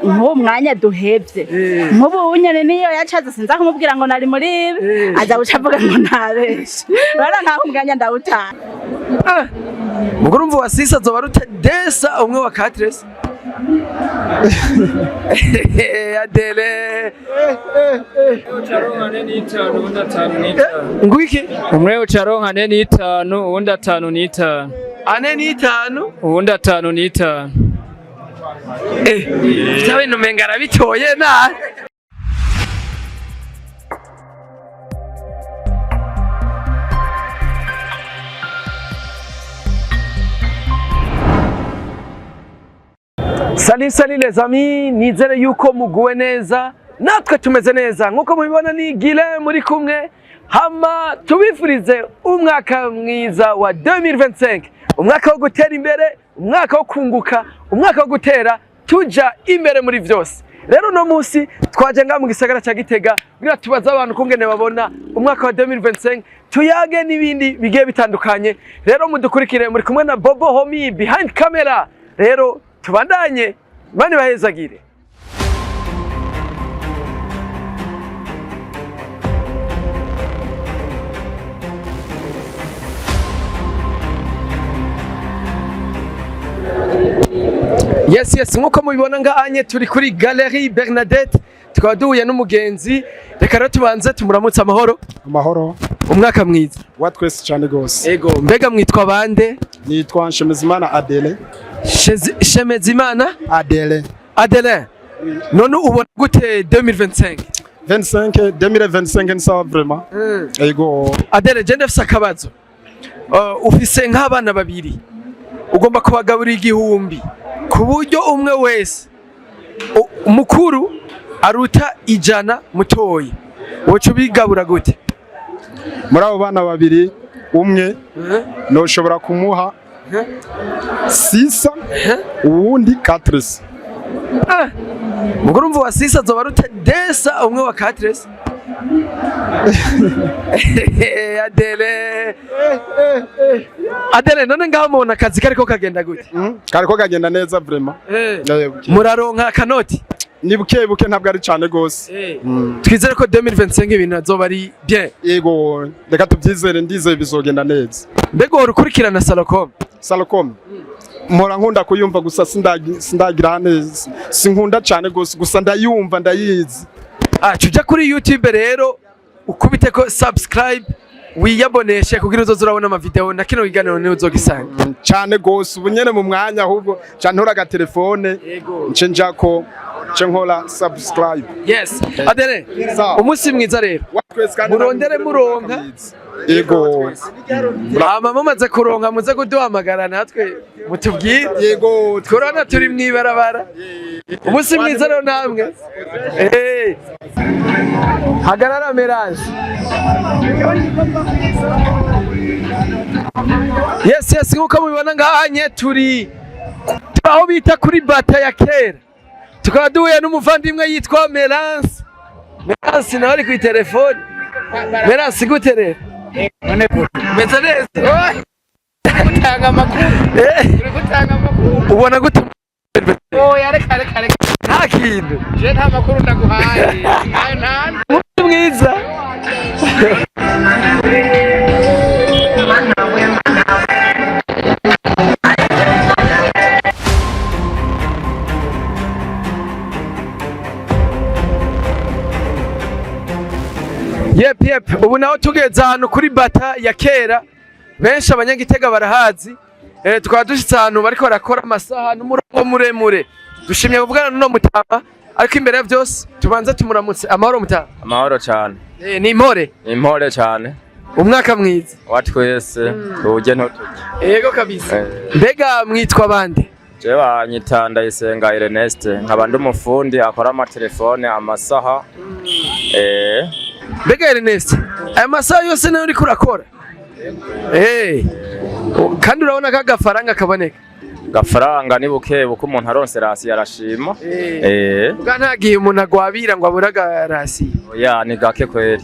Nk'uwo mwanya duhevye, nk'ubu nyene niyo yacaze, sinza kumubwira ngo nari muri ibi, aza guca avuga ngo ntabeshe. Urabona nkaho umwanya ndawutanga. Mugo urumva wa six azoba aruta desa umwe wa quatre cents. Adele. Ucaronka ane n'itanu, uwundi atanu n'itanu. Ngwiki? Umwe ucaronka ane n'itanu, uwundi atanu n'itanu. Ane n'itanu. Uwundi atanu n'itanu. Vya bintu umenga arabitoye nabi. Salut, salut les amis, nizere yuko muguwe neza, natwe tumeze neza. Nkuko mubibona ni Guylain muri kumwe, hama tubifurize umwaka mwiza wa 2025, umwaka wo gutera imbere, umwaka wo kunguka, umwaka wo gutera tuja imbere muri vyose. Rero uno munsi twaje ngaha mu gisagara ca Gitega kugira tubaze abantu kungene babona umwaka wa 2025, tuyage n'ibindi bigiye bitandukanye. Rero mudukurikire, muri kumwe na Bobo Homi behind camera. Rero tubandanye, bani bahezagire. Yes, nkuko mubibona ngahanye turi kuri Galerie Bernadette, tukaba duhuye n'umugenzi. Reka rero tubanze tumuramutse. Amahoro? Amahoro. Umwaka mwiza. Wa twese cyane gose. Ego, mbega mwitwa bande? Nitwa Nshemezimana Adele. Shemezimana? Adele. Adelin. None ubona gute 2025? 25, 2025 ni sawa vraiment. Ego. Adele, je ndafise akabazo. Ufise nk'abana babiri, ugomba kubagaburira 1000 ku buryo umwe wese mukuru aruta 100 mutoyi, woca ubigabura gute? Muri abo bana babiri, umwe noshobora kumuha six cents, uwundi 4. Ah, ubwo urumva wa six azoba aruta desa umwe wa 400. Adele, Adele, none ngaho mubona akazi kariko kagenda gute? Kariko kagenda neza vraiment. Muraronka akanoti? Ni buke buke, ntabwo ari cyane gose. Twizere ko 2025 ibintu azoba ari bien. Yego, reka tubyizere, ndizeye bizogenda neza. Mbega uhora ukurikirana Salocom? Salocom mpora nkunda kuyumva gusa, sindagira neza, sinkunda cyane gose, gusa ndayumva, ndayizi. Ah, tuja kuri YouTube rero ukubite ko subscribe, wiyaboneshe kugira uzoze urabona amavideo na kino kiganiro niwe uzogisanga. Cyane gose, ubu nyene mu mwanya ahubwo ca ntora agatelefone nce njako nce nkora subscribe. Yes, Adele. Sawa. Umunsi mwiza rero. Twese kandi. Murondere muronka. Yego. Hama mumaze kuronka muze kuduhamagara natwe mutubwire. Yego. Turabona turi mwibarabara. Umunsi mwiza rero namwe. Hagarara Merage. Yes, nkuko mubibona ngahanye turi aho bita kuri bata ya kera, tukaba duhuye n'umuvandimwe yitwa Merance. Merance nawe ari kuri telefone. Merance, gute rero? Meze neza. Gutanga amakuru. Uri gutanga amakuru. Ubona gute? Oya, reka, reka, reka. Nta kintu. Je nta makuru ndaguhaye. Ayo nta. Umunsi mwiza. Yep, ubu naho tugeze ahantu kuri bata ya kera, benshi abanyagitega barahazi. Tukaba dushitse ahantu bariko barakora amasaha n'umurongo muremure. Dushimye kuvugana n'uno mutama, ariko imbere ya vyose tubanze tumuramutse. Amahoro mutama? Amahoro cyane. Ni impore? Impore cyane. Umwaka mwiza. Wa twese, tuwurye ntuturye. Yego kabisa. Mbega mwitwa bande? Jewe banyita Ndayisenga Ernest, nkaba ndi umufundi akora amatelefone, amasaha. Mbega Ernest, aya masaha yose nayo uriko urakora? Kandi urabona ko agafaranga kaboneka? Gafaranga ni buke buke, umuntu aronse ration arashima. Bwa nta gihe umuntu agwabira ngo abure agarasiye. Oya, ni gake kweri.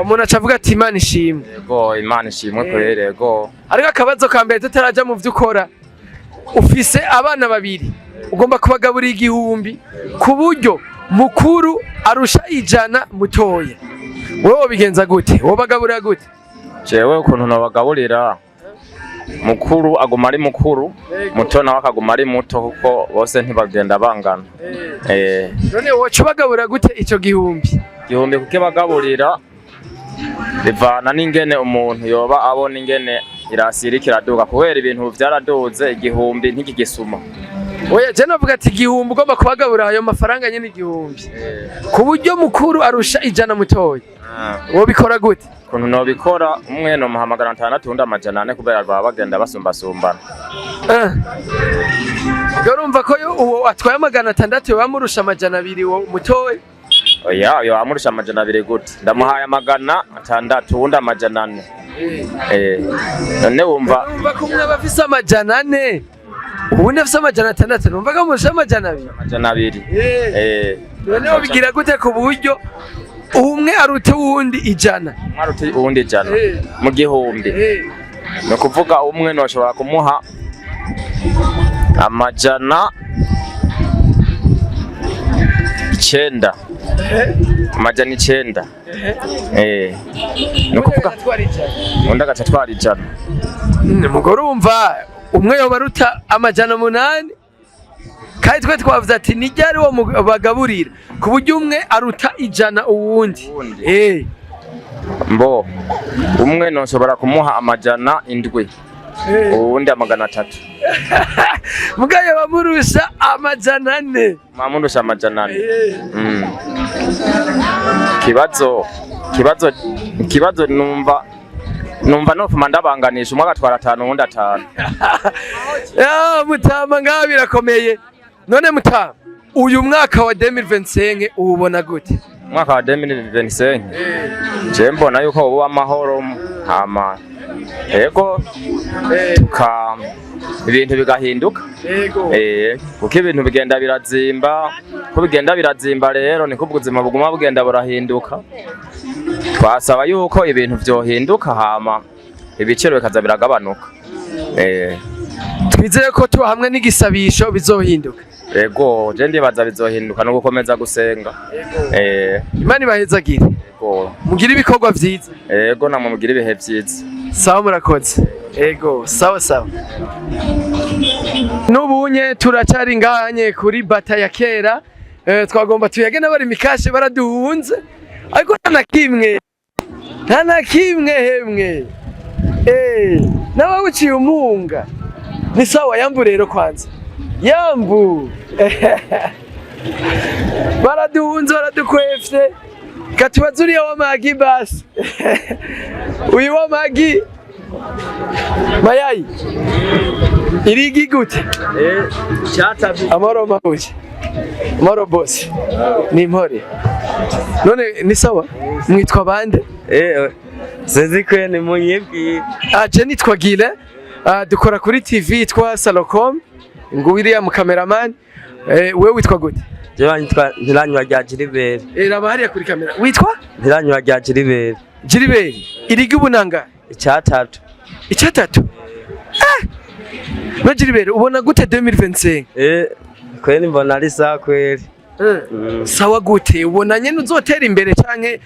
Umuntu aca avuga ati Imana ishimwe. Yego, Imana ishimwe kweri, yego. Ariko akabazo ka mbere tutaraja mu vyo ukora, ufise abana babiri. Ugomba kubagaburira 1000 ku buryo mukuru arusha 100 mutoya. Wowe wobigenza gute? Wobagaburira gute? Jewe ukuntu nobagaburira, mukuru aguma ari mukuru, muto nawe akaguma ari muto, kuko bose ntibagenda bangana. None woca ubagaburira gute ico 1000? 1000 kukibagaburira bivana n'ingene umuntu yoba abona ingene irasi iriko iraduga, kubera ibintu vyaraduze, 1000 ntikigisuma. Oya, je navuga ati 1000 ugomba kubagaburira ayo mafaranga nyene 1000 ku buryo mukuru arusha 100 mutoya, wobikora gute? Ukuntu nobikora, umwe nomuha 600, uwundi 400, kubera baba bagenda basumbasumbana. Ubwo urumva ko uwo atwaye 600 yoba amurusha 200, uwo mutoya. Oya, yo amurusha 200 gute? Ndamuhaye 600, uwundi 400. None wumva Urumva ko umwe aba afise 400, uwundi afise 600, numva ko amurusha 200. 200. None wobigira gute ku buryo umwe aruta uwundi 100? Umwe aruta uwundi 100 mu 1000? Ni ukuvuga umwe noshobora kumuha 900, 900. Ni ukuvuga undi agaca atwara 100. Mugore, urumva umwe yoba aruta 800, kandi twe twavuze ati ni ryari uwo bagaburira ku buryo umwe aruta 100 uwundi? Uwundi. Mbo umwe noshobora kumuha 700, uwundi 300. Mugayo bamurusha 400. Mamurusha 400. Kibazo numva nofuma ndabanganisha, umwe agatwara 5, uwundi 5. Ya mutama, ngaha birakomeye. None mutama, uyu mwaka wa 2025 uwubona gute? Umwaka wa 2025 je mbona yuko ubu amahoro, hama ego tuka ibintu bigahinduka. Kuko ibintu bigenda birazimba, ko bigenda birazimba rero niko ubuzima buguma bugenda burahinduka. Twasaba yuko ibintu vyohinduka, hama ibiciro bikaza biragabanuka. Twizere ko tuba hamwe n'igisabisho bizohinduka. Ego, je ndibaza bizohinduka no gukomeza gusenga. Imana ibahezagire. Ego. Mugire ibikorwa vyiza. Ego, namwe mugire ibihe vyiza. Sawa, murakoze. Ego, sawa sawa. N'ubunye turacari ngahanye kuri bata ya kera. Twagomba tuyage n'abari mikashe, baraduhunze, ariko nta na kimwe, nta na kimwe hemwe. N'abawuciye umunga ni sawa. Yambu rero, kwanza yambu. Baraduhunze, baradukwefye. Katubaze uriya w'amagi basi, uyu w'amagi mayayi irigi gute? Amahoro mabuye, amahoro bose, ni impore. None ni sawa, mwitwa bande? Sinzi kwe ni munyibwiye. Aje nitwa Gile. Dukora kuri TV yitwa Salocom, ngo William cameraman. Wewe witwa gute? Jewe nitwa Ntiranywa rya Gilbert. Raba hariya kuri kamera. Witwa? Ntiranywa rya Gilbert. Gilbert, irigi ubunanga? 300. 300. No Gilbert, ubona gute 2025? Kweli mbona ari sawa kweli. Sawa gute? Ubona nyene uzotera imbere canke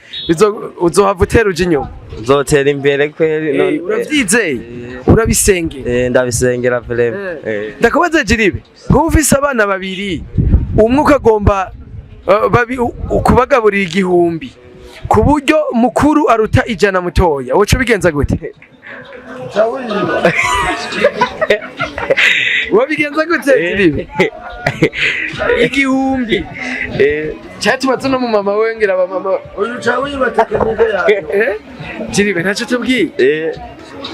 uzohava utera uja inyuma? Nzotera imbere kweli. Uravyizeye? Urabisengera? Ndabisengera vraiment. Ndakubaza Jiribe, nk'ubu ufise abana babiri, umwe ukagomba kubagaburira 1000 ku buryo mukuru aruta 100 mutoya, woca ubigenza gute? Wobigenza gute Jiribe? 1000 cyatubatse no mu mama we, ngira aba mama. Jiribe, ntacyo tubwiye.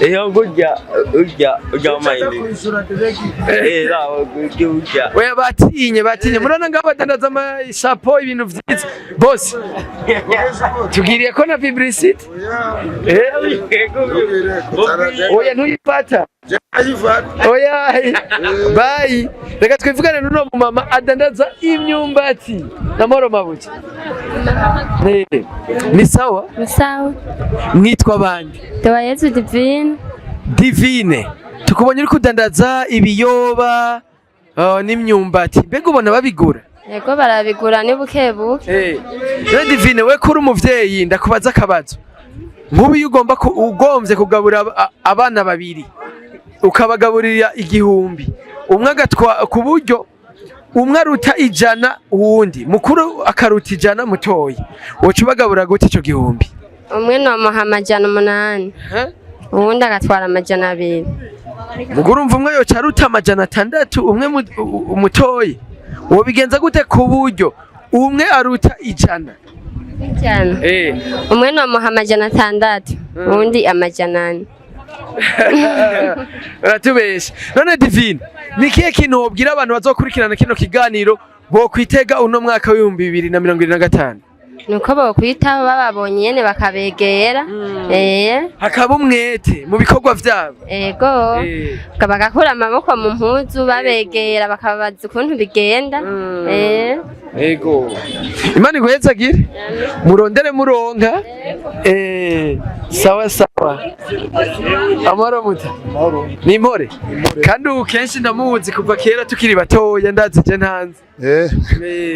Iyo ngurya urya urya amayinite. Rawo gurya urya. Oya, batinye, batinye. Murabona ngaho badandaza amashapo, ibintu vyiza bose tugiriye ko na publicity. Oya, ntuyifata. Oya, bayi, reka twivugane n'uno mumama adandaza imyumbati. Namahoro mabuye. Ni sawa? Sawa. Mwitwa bande? Tuwayezu Divine. Divine, tukubonye uri kudandaza ibiyoba. N'imyumbati mbega ubona babigura? Yego, barabigura, ni buke buke. Rero Divine, we kuri umuvyeyi, ndakubaza akabazo. Nk'ubu iyo ugomba ugomvye kugabura abana babiri, ukabagaburira 1000, umwe agatwa ku buryo umwe aruta 100 uwundi, mukuru akaruta 100 mutoyi, woca ubagabura gute ico 1000? Umwe nomuha 800, uwundi agatwara 200. Mugo urumva umwe yoca aruta 600 umwe mutoyi. Wobigenza gute ku buryo umwe aruta 100? 100. Umwe nomuha 600, uwundi 400. Uratubesha. None Divine, ni ikihe kintu wobwira abantu bazokurikirana kino kiganiro bokwitega uno mwaka w'2025? Nuko bokwitaho bababonye nyene bakabegera. Hakaba umwete mu bikorwa vyabo. Ego. Bagakura amaboko mu mpuzu, babegera bakababaza ukuntu bigenda. Ego, Imana iguhezagire, murondere muronka. Sawa sawa. Amahoro muta. Ni impore. Kandi ubu kenshi ndamuzi kuva kera tukiri batoya, ndazi je ntanze.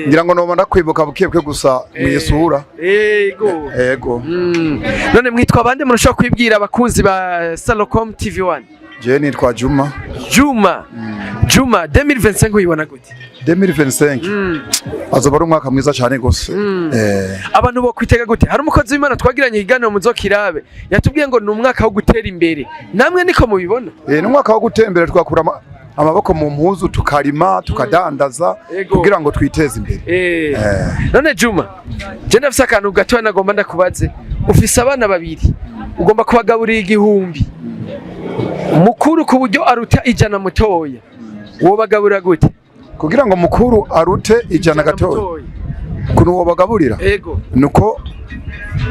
Ngira ngo noba ndakwibuka buke buke gusa mwisura. Ego. Ego. None mwitwa bande? Murashobora kwibwira abakunzi ba Salocom TV1? Je nitwa Juma. Juma. Juma, 2025 uyibona gute? 2025 azoba ari umwaka mwiza cyane gose. Abantu bo kwitega gute? Hari umukozi w'Imana twagiranye ikiganiro muzokirabe, yatubwiye ngo ni umwaka wo gutera imbere. Namwe niko mubibona? Ni umwaka wo gutembera, twakura amaboko mu mpuzu, tukarima, tukadandaza kugira ngo twiteze imbere. None Juma, je ndafise akantu gatoya nagomba ndakubaze. Ufise abana babiri, ugomba kubagaburira 1000, mukuru ku buryo aruta 100 mutoya, wobagaburira gute? Kugira ngo mukuru arute 100 gatoya, ukuntu wobagaburira? Ego. Nuko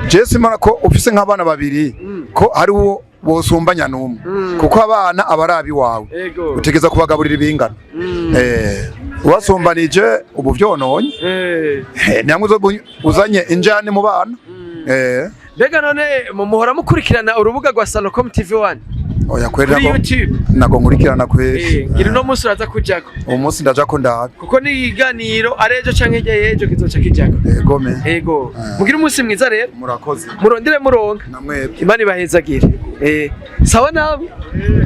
je simara ko ufise nk'abana babiri ko ari wo bosumbanya n'umwe, kuko abana aba ari abiwawe, utegeza kubagaburira ibingana. Ubasumbanije ubu vyononye. Namwe uzanye injane mu bana. Mbega none muhora mukurikirana urubuga rwa Salocom TV1? Oya kweri. Kuri Nago YouTube? Nago nkurikirana kweri. Ngira uno munsi uraza kujako. Uwo munsi ndaja ko ndabe. Kuko ni ikiganiro ari ejo canke hirya y'ejo kizoca kijako. Ego me. Ego, mugire umunsi mwiza rero. Murakoze. Murondere muronka. Namwebwe. Imana ibahezagire. Sawa nabo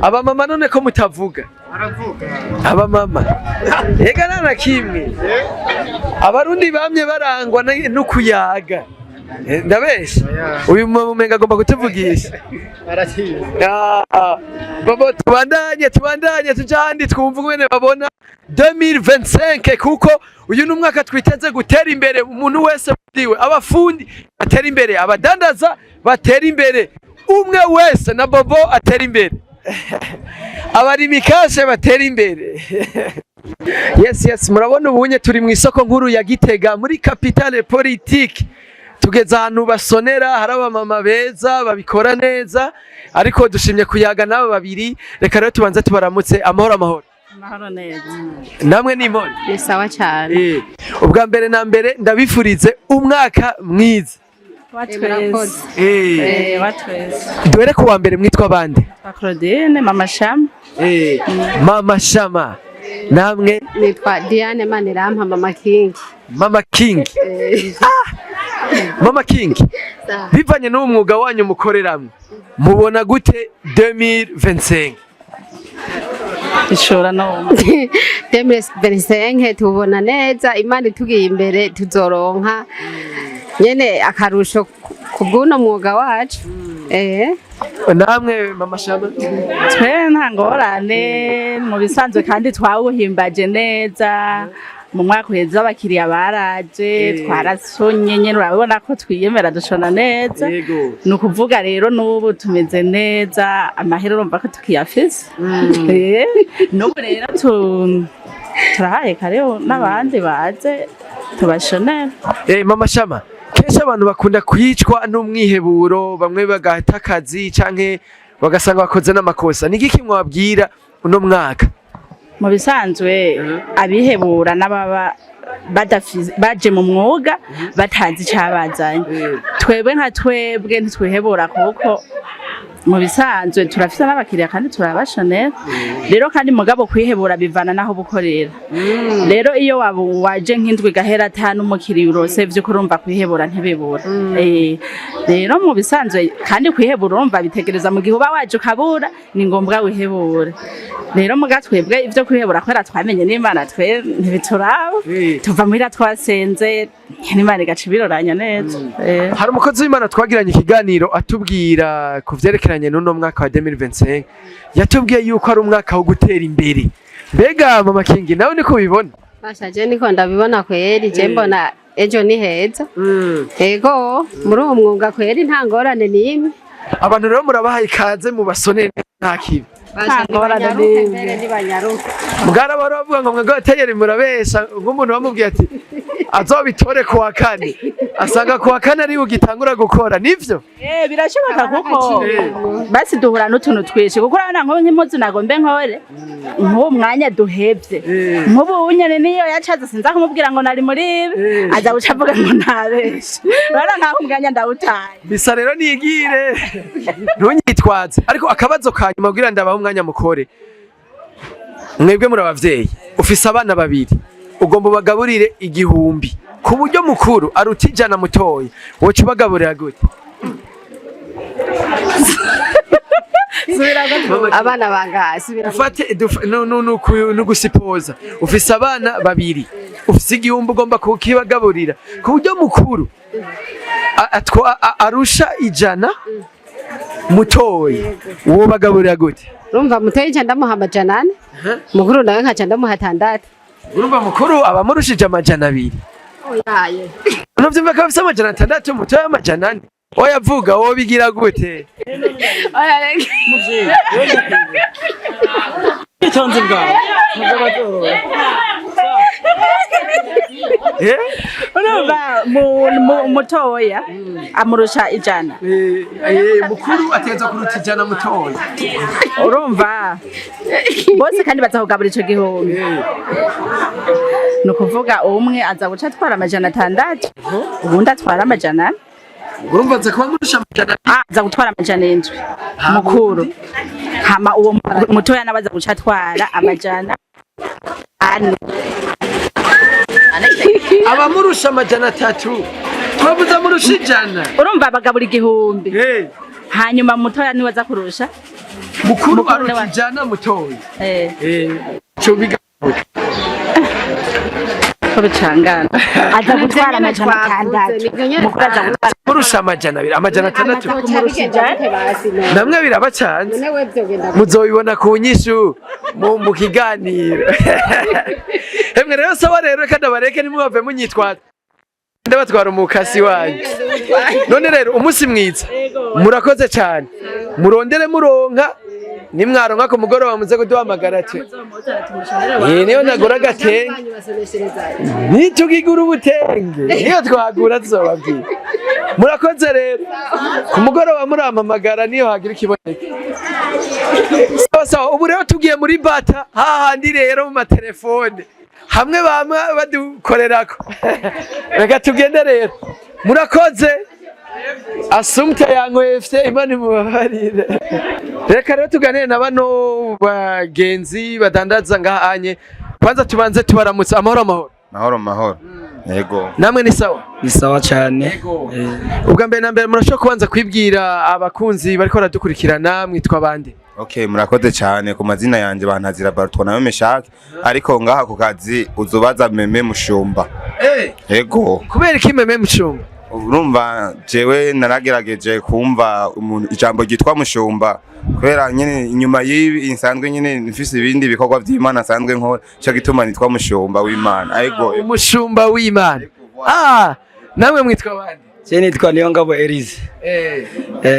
abamama. None ko mutavuga? Abamama ega nta na kimwe. Abarundi bamye barangwa no kuyaga. Ndabesha? Uyu mumenga agomba kutuvugisha. Ah, babo, tubandanye, tubandanye tuja ahandi twumva ingene babona 2025, kuko uyu ni umwaka twiteze gutera imbere. Umuntu wese diwe, abafundi batera imbere, abadandaza batera imbere, umwe wese na Bobo atera imbere, abarimikashe batera imbere. Yes, murabona ubunye turi mu isoko nkuru ya Gitega, muri capitale politique. Tugeze ahantu basonera, hari abamama beza babikora neza, ariko dushimye kuyaga n'aba babiri. Reka rero tubanze tubaramutse. Amahoro, amahoro. Amahoro neza. Namwe ni impore? Ni sawa cyane. Ubwa mbere na mbere ndabifurize umwaka mwiza. Wa twese. Wa twese. Duhere ku wa mbere, mwitwa bande? Wa Claudine, Mama Shama. Mama Shama. Namwe? Nitwa Diane Manirampa, Mama King. Mama King. Mama King, Sawa. bivanye n'uwo mwuga wanyu mukoreramwe, mubona gute 2025? Ishora no. 2025 tubona neza, Imana itugiye imbere tuzoronka nyene akarusho ku bw'uno mwuga wacu. Namwe Mama Shama? Twe nta ngorane mu bisanzwe, kandi twawuhimbaje neza mu mwaka uheze. Abakiriya baraje, twarasonye nyene, urabona ko twiyemera, dushona neza. Ni ukuvuga rero n'ubu tumeze neza, amahera urumva ko tukiyafise. N'ubu rero turahaye karibu n'abandi baze tubashonere. Mama Shama, kenshi abantu bakunda kwicwa n'umwiheburo, bamwe bagahita akazi canke bagasanga bakoze n'amakosa. Ni igiki mwabwira uno mwaka? Mu bisanzwe abihebura n'ababa baje mu mwuga batazi icabazanye, twebwe nka twebwe ntitwihebura, kuko Mu bisanzwe turafite n'abakiriya kandi turabashonera. Rero kandi mugabo kwihebura bivana naho bukorera. Rero iyo waje nk'indwi gahera ata n'umukiriya urose, vy'ukuri urumva kwihebura ntibibura. Rero mu bisanzwe kandi kwihebura urumva bitegereza mu gihe uba waje ukabura, ni ngombwa wihebure. Rero muga twebwe ivyo kwihebura, kubera twamenye n'Imana, twe ntibituraba, tuva muhira twasenze, n'Imana igaca ibiroranya neza. Hari umukozi w'Imana twagiranye ikiganiro atubwira ku vyerekeranye n'uno mwaka wa 2025, yatubwiye yuko ari umwaka wo gutera imbere. Mbega mama Kingi, nawe niko ubibona? Basha, je niko ndabibona kweri, je mbona ejo ni heza. Ego, muri uwo mwuga kweri nta ngorane n'imwe. Abantu rero murabahaye ikaze mu basonere, nta kibi. Basha, ngorane nibanyaruke n'imwe. Mbere nibanyaruke. Bwara bahora bavuga ngo mwebwe abatayeri murabesha, nk'umuntu bamubwiye ati azobitore kuwa kane, asanga kuwa kane ari ugitangura gukora, nivyo? Birashoboka kuko basi duhura n'utuntu twinshi, kuko urabona nk'ubu nk'impuzu nagombe nkore nk'uwo mwanya duhevye, nk'ubu nyene niyo yacaze sinza kumubwira ngo nari muri ibi, aza guca avuga ngo ntabeshe. Urabona nkaho umwanya ndawutaye. Bisa rero nigire ntunyitwaze. Ariko akabazo ka nyuma kugira ndabahe umwanya mukore: mwebwe muri abavyeyi, ufise abana babiri, ugomba ubagaburire 1000, ku buryo mukuru aruta 100 mutoya, woca ubagaburira gute? Abana bangahe? Subira. Ufate nugusipoza ufise abana babiri, ufise 1000, ugomba kukibagaburira ku buryo mukuru arusha 100 mutoyi, wobagaburira gute? Urumva mutoyi nca ndamuha 400, mukuru nawe nkaca ndamuha 600. Urumva mukuru aba amurushije 200. Oyaye. Unavyumva ko afise 600, mutoyi 400? Oya, vuga, wobigira gute? Oya, reka. Ubwitonzi bwawe. Eh? Urumva mutoya amurusha 100. Mukuru ategerezwa kuruta 100 mutoya. Urumva bose kandi baza kugabura ico 1000, ni ukuvuga umwe aza guca atwara 600, uwundi atwara 400. Urumva aza kuba amurusha 200. Aza gutwara 700 mukuru, hama uwo mutoya nawe aza guca atwara 400. Abamurusha 300, twavuze amurusha 100. Urumva bagabura 1000, hanyuma mutoya niwe aza kurusha mukuru Mukuru aruta niwe- 100 mutoya. Eh. Cubiga. Ko bicangana, aza gutwara 600, mukuru aza gutwara Murusha 200, 600. Azoca bigenda gute basi none? Namwe birabacanze. None we vyogenda gute? Muzobibona ku nyishu mu kiganiro. Hemwe rero, sawa rero, reka ndabareke, ntimwave munyitwaza, ndabatwara umukasi wanyu. None rero umunsi mwiza, murakoze cyane. Murondere muronka, nimwaronka ku mugoroba muze kuduhamagara twe. Niyo nagura agatenge, nitugigura ubutenge, niyo twagura tuzobabwira. Murakoze rero, ku mugoroba murampamagara niyo hagira ikiboneka. Sawa sawa. Ubu rero tugiye muri bata hahandi rero mu matelefone hamwe bamwe badukorerako. Reka tugende rero, murakoze. Asumta yanywefye, Imana imubabarire. Reka rero tuganire na bano bagenzi badandaza ngaha anye. Kwanza tubanze tubaramutse. Amahoro, amahoro. Mahoro, mahoro. Yego. Namwe ni sawa? Ni sawa cyane. Ubwa mbere na mbere murashobora kubanza kwibwira abakunzi bariko baradukurikirana, mwitwa bande? Okay, murakoze cyane. Ku mazina yanje bantazira Bartolomeo Meshaki, ariko ngaha ku kazi uzubaza Meme Mushumba. Yego. Kubera iki Meme Mushumba? Urumva jewe naragerageje kumva umuntu ijambo ryitwa Mushumba, kubera nyene inyuma y'ibi nsanzwe nyene mfise ibindi bikorwa vy'Imana nsanzwe nkora, cyo gituma nitwa Mushumba w'Imana. Ego. Umushumba w'Imana. Namwe mwitwa bande? Je nitwa Niyongabo Elise.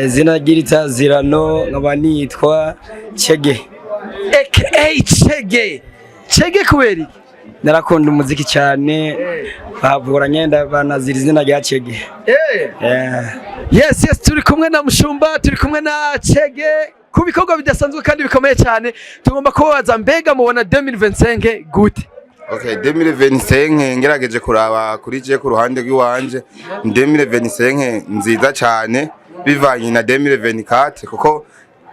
Zina ry'itazirano nkaba nitwa Chege. Aka Chege. Chege kubera iki? Narakunda umuziki cyane, bahavura ngenda banazira izina rya Chege. Yes, turi kumwe na Mushumba, turi kumwe na Chege ku bikorwa bidasanzwe kandi bikomeye cyane. Tugomba kubabaza, mbega mubona 2025 gute? Okay, 2025 ngerageje kuraba kuri je ku ruhande rw'iwanje, 2025 nziza cyane bivanye na 2024 kuko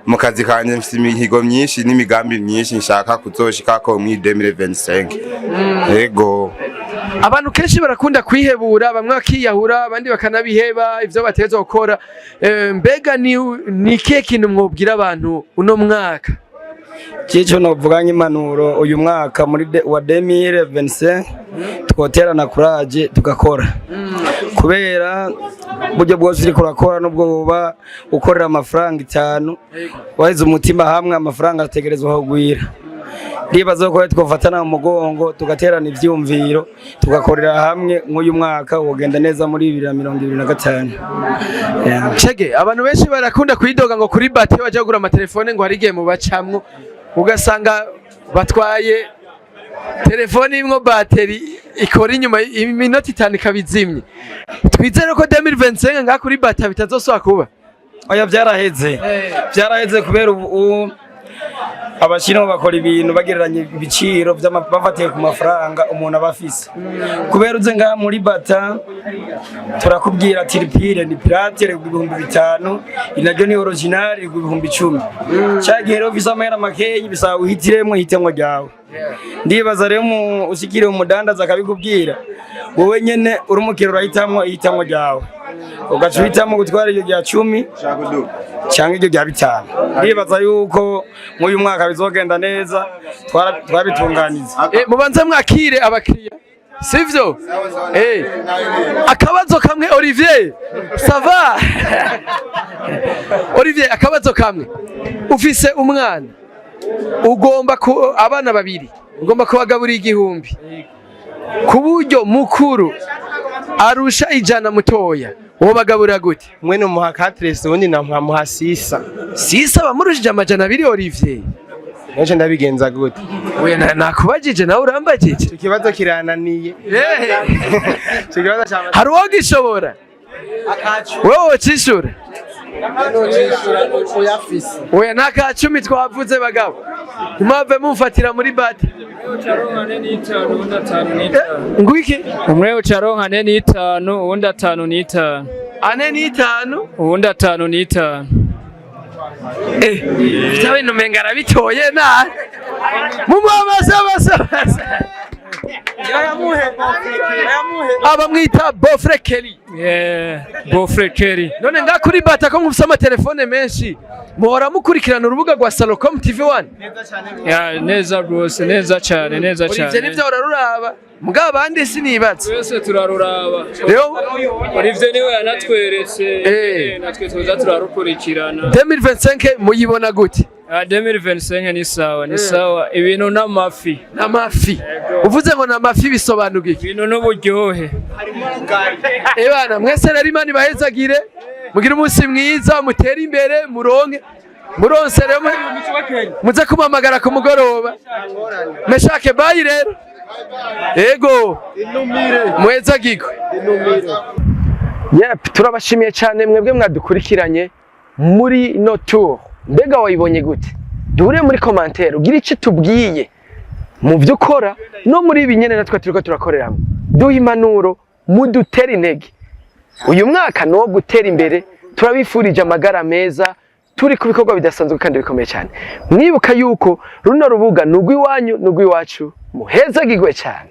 Mu kazi kanje mfise imihigo myinshi n'imigambi myinshi nshaka kuzoshikako muri 2025, yego. Abantu kenshi barakunda kwihebura, bamwe bakiyahura, abandi bakanabiheba ivyo bategerezwa gukora. Mbega ni ikihe kintu mwobwira abantu uno mwaka? Cico novuga nk'impanuro, uyu mwaka muri wa 2025 twoterana courage tugakora, kubera buryo bwose uriko urakora, nubwo woba ukorera amafaranga 5, waheze umutima hamwe, amafaranga ategerezwa kugwira. Ndibaza ko twofatana mu mugongo, tugaterana ivyumviro, tugakorera hamwe, nk'uyu mwaka wogenda neza muri 2025. Yeah. Chege, abantu benshi barakunda kwidoga ngo kuri bati baje kugura amatelefone ngo hari igihe mubacamwo ugasanga batwaye telefone imwe, bateri ikora inyuma iminota 5 ikabizimye. Twizere ko 2025 ngaha kuri bata bitazosubira kuba. Oya, byaraheze, byaraheze, kubera ubu Abashinwa bakora ibintu bagereranya ibiciro bafatiye ku mafaranga umuntu aba afise. Kubera uze ngaha muri Bata, turakubwira ati ripire ni pirate rigura 5000, inaryo ni original rigura 10,000. Cya gihe rero ufise amahera makeyi, bisaba uhitiremwo hitemwo ryawe. Ndibaza rero ushikiriye umudandaza akabikubwira, wowe nyene uri umukiriya urahitamwo ihitamwo ryawe, ugaca uhitamo gutwara iryo rya 10 cyangwa iryo rya 5. Ndibaza yuko nk'uyu mwaka bizogenda neza, twabitunganiza. Mubanze mwakire abakiriya, sivyo? Akabazo kamwe, Olivier, ça va? Olivier, akabazo kamwe. Ufise umwana, ugomba ku abana babiri, ugomba kubagaburira 1000, ku buryo mukuru arusha 100 mutoya, wowe bagaburira gute? Mwene umuha 400, ubundi nkamuha 600. 600 bamurushije 200, Olivier. Nece ndabigenza gute? Oya, nakubajije nawe urambajije. Ico kibazo kirananiye. Ico kibazo cyaba Hari uwo gishobora? Wewe wocishura? Oya, nta 10 twavuze, bagabo, ntimwave mumfatira muri bati. 4 n'itanu, uwundi 5 n'itanu. Ngwiki? Umwe ucaronka 4 n'itanu, uwundi 5 n'itanu. 4 n'itanu. Uwundi 5 n'itanu. Vya bintu umenga arabitoye na mumuhamase. Abamwita Bofre Kelly. Yeah, Bofre Kelly. None nga kuri Bata ko mufise amatelefone menshi, muhora mukurikirana urubuga rwa Salocom TV 1? Ya, neza rwose, neza cyane, neza Olivier, cyane. nivyo uraruraba, mugabo abandi sinibaza. Twese turaruraba. Rero Olivier niwe yanatweretse, natwe tuza turarukurikirana. 2025 muyibona gute? Ah, 2025 ni sawa, ni sawa. Ibintu n'amafi. N'amafi. Uvuze ngo n'amafi bisobanura iki? Ibintu n'uburyohe. Ebana mwese rero, Imana ibahezagire, mugire umunsi mwiza, mutere imbere, muronke muronse rero muze kumamagara ku mugoroba. Meshake, bye rero. Ego muhezagirwe. Yep, turabashimiye cyane mwebwe mwadukurikiranye muri no tour. Mbega wayibonye gute? Duhure muri commentaire, ugire icyo tubwiye mu byo ukora no muri ibi nyene natwe turiko turakoreramo. Duha impanuro, mudutere intege. Uyu mwaka ni uwo gutera imbere. Turabifurije amagara meza. Turi ku bikorwa bidasanzwe kandi bikomeye cyane. Mwibuka yuko runo rubuga ni urw'iwanyu, ni urw'iwacu. Muhezagirwe cyane.